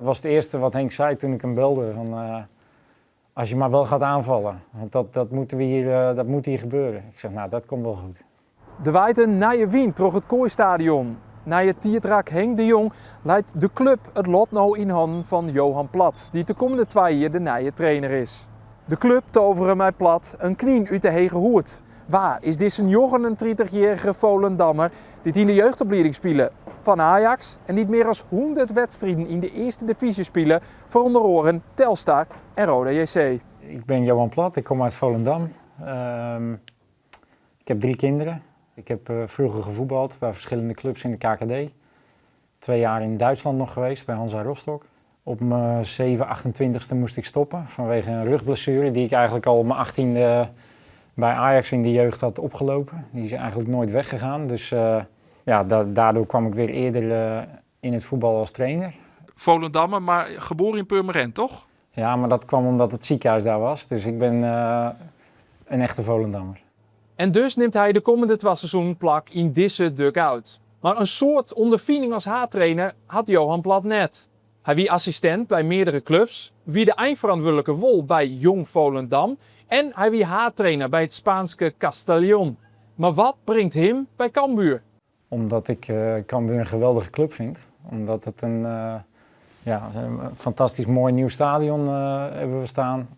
Dat was het eerste wat Henk zei toen ik hem belde. Van, als je maar wel gaat aanvallen, want dat moeten we hier, dat moet hier gebeuren. Ik zeg, nou, dat komt wel goed. Der waait in nije wyn troch it Koaistadion. Nei it tiidrek Henk de Jong leit de klup it lot no yn hannen fan Johan Plat, dy't de kommende 2 jier de nije trainer is. De klup tovere mei Plat in knyn út de hege hoed. Wa is dizze 39-jierrige Volendammer dy't yn de jeugdoplieding spile fan Ajax en dy't mear as 100 wedstriden yn de earste divyzje spile foar ûnder oaren Telstar en Roda JC? Ik ben Johan Plat, ik kom uit Volendam. Ik heb drie kinderen. Ik heb vroeger gevoetbald bij verschillende clubs in de KKD. 2 jaar in Duitsland nog geweest, bij Hansa Rostock. Op mijn 7, 28ste moest ik stoppen vanwege een rugblessure die ik eigenlijk al op mijn 18e bij Ajax in de jeugd had opgelopen. Die is eigenlijk nooit weggegaan. Dus ja, daardoor kwam ik weer eerder in het voetbal als trainer. Volendammer, maar geboren in Purmerend, toch? Ja, maar dat kwam omdat het ziekenhuis daar was. Dus ik ben een echte Volendammer. En dus nimt hy de kommende 2 seizoenen plak yn dizze dugout. Mar in soad ûnderfining as haadtrainer hat Johan Plat net. Hy wie assistint by meardere klups, wie de einferantwurdlike wol by Jong Volendam en hy wie haadtrainer by it Spaanske Castellón. Mar wat bringt him by Cambuur? Omdat ik Cambuur een geweldige club vind. Omdat het een, ja, een fantastisch mooi nieuw stadion hebben we staan.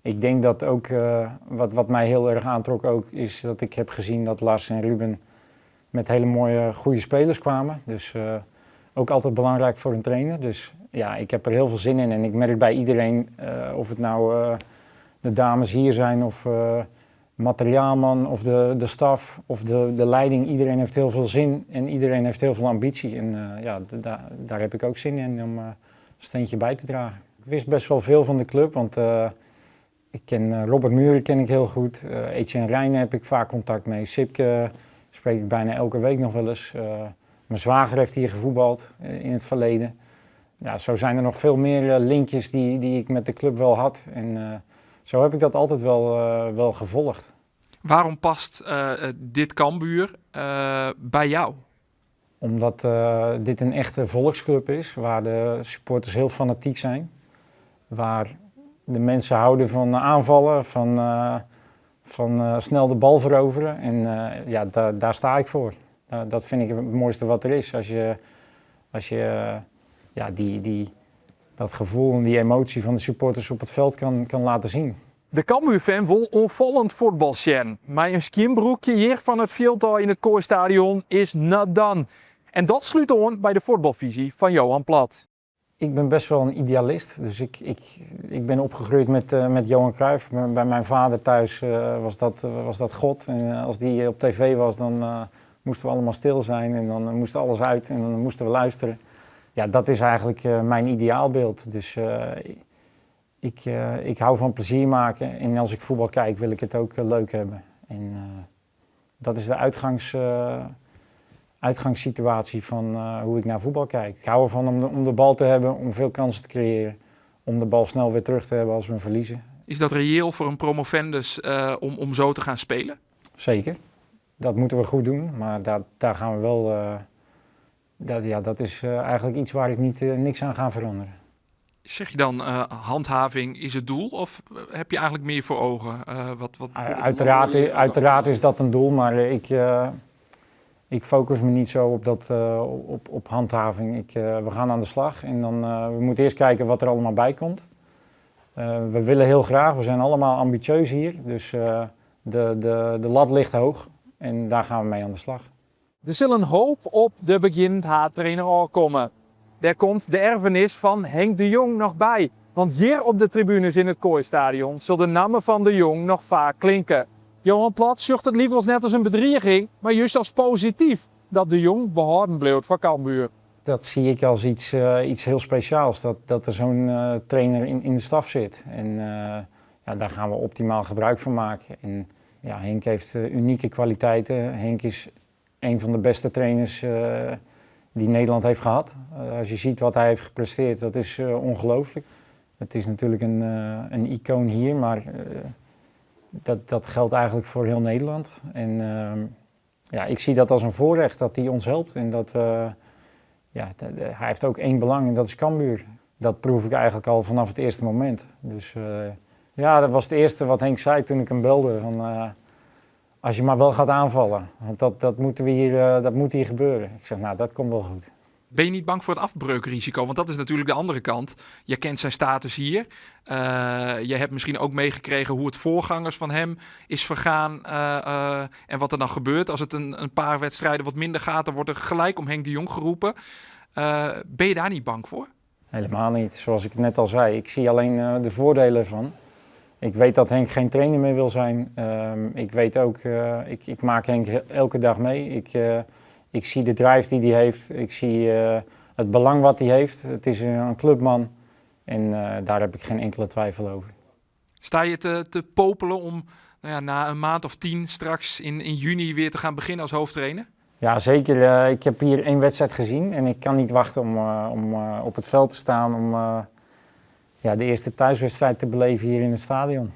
Ik denk dat ook, wat mij heel erg aantrok ook, is dat ik heb gezien dat Lars en Ruben met hele mooie, goede spelers kwamen. Dus ook altijd belangrijk voor een trainer. Dus ja, ik heb er heel veel zin in en ik merk bij iedereen, of het nou de dames hier zijn of materiaalman of de staf of de leiding. Iedereen heeft heel veel zin en iedereen heeft heel veel ambitie. En ja, daar heb ik ook zin in om een steentje bij te dragen. Ik wist best wel veel van de club, want ik ken Robert Muhren ken ik heel goed. Etienne Reijnen heb ik vaak contact mee. Sipke spreek ik bijna elke week nog wel eens. Mijn zwager heeft hier gevoetbald in het verleden. Ja, zo zijn er nog veel meer linkjes die ik met de club wel had. En zo heb ik dat altijd wel gevolgd. Waarom past dit Cambuur bij jou? Omdat dit een echte volksclub is, waar de supporters heel fanatiek zijn. Waar de mensen houden van aanvallen, van snel de bal veroveren. En ja, daar sta ik voor. Dat vind ik het mooiste wat er is. Als je ja, dat gevoel en die emotie van de supporters op het veld kan laten zien. De Cambuur-fan wol oanfallend fuotbal sjen. Mar in skjinbroekje hjir fan it fjild yn it Koaistadion is not done. En dat slút oan by de fuotbalfyzje fan Johan Plat. Ik ben best wel een idealist. Dus ik ben opgegroeid met Johan Cruijff. Bij mijn vader thuis was dat God. En als die op tv was, dan moesten we allemaal stil zijn. En dan moest alles uit en dan moesten we luisteren. Ja, dat is eigenlijk mijn ideaalbeeld. Dus ik hou van plezier maken. En als ik voetbal kijk, wil ik het ook leuk hebben. En dat is de uitgangssituatie van hoe ik naar voetbal kijk. Ik hou ervan om de bal te hebben, om veel kansen te creëren. Om de bal snel weer terug te hebben als we hem verliezen. Is dat reëel voor een promovendus om zo te gaan spelen? Zeker. Dat moeten we goed doen, maar daar gaan we wel. Ja, dat is eigenlijk iets waar ik niet, niks aan ga veranderen. Zeg je dan handhaving is het doel of heb je eigenlijk meer voor ogen? Wat Uiteraard is dat een doel, maar ik focus me niet zo op handhaving. We gaan aan de slag en dan we moeten eerst kijken wat er allemaal bij komt. We willen heel graag, we zijn allemaal ambitieus hier, dus de lat ligt hoog en daar gaan we mee aan de slag. Der sil in hoop op de begjinnend haadtrainer ôfkomme. Dêr komt de erfenis fan Henk de Jong noch by. Want hjir op de tribunes yn it Koaistadion sil de namme fan de Jong noch faak klinke. Johan Plat sjocht it lykwols net as in bedriging, mar just as posityf dat de Jong behâlden bliuwt foar Cambuur. Dat zie ik als iets heel speciaals, dat er zo'n trainer in de staf zit. En ja, daar gaan we optimaal gebruik van maken. En ja, Henk heeft unieke kwaliteiten. Henk is een van de beste trainers die Nederland heeft gehad. Als je ziet wat hij heeft gepresteerd, dat is ongelooflijk. Het is natuurlijk een icoon hier, maar dat geldt eigenlijk voor heel Nederland. En ja, ik zie dat als een voorrecht dat hij ons helpt en dat we Ja, hij heeft ook één belang en dat is Cambuur. Dat proef ik eigenlijk al vanaf het eerste moment. Dus ja, dat was het eerste wat Henk zei toen ik hem belde. Van, als je maar wel gaat aanvallen, want dat, moeten we hier, dat moet hier gebeuren. Ik zeg, nou, dat komt wel goed. Ben je niet bang voor het afbreukrisico? Want dat is natuurlijk de andere kant. Je kent zijn status hier. Je hebt misschien ook meegekregen hoe het voorgangers van hem is vergaan. En wat er dan gebeurt als het een paar wedstrijden wat minder gaat. Dan wordt er gelijk om Henk de Jong geroepen. Ben je daar niet bang voor? Helemaal niet. Zoals ik net al zei. Ik zie alleen de voordelen van. Ik weet dat Henk geen trainer meer wil zijn. Ik weet ook, ik maak Henk elke dag mee. Ik zie de drive die hij heeft. Ik zie het belang wat hij heeft. Het is een clubman en daar heb ik geen enkele twijfel over. Sta je te popelen om, nou ja, na een maand of 10 straks in juni weer te gaan beginnen als hoofdtrainer? Ja, zeker. Ik heb hier 1 wedstrijd gezien en ik kan niet wachten om op het veld te staan. Om ja, de eerste thuiswedstrijd te beleven hier in het stadion.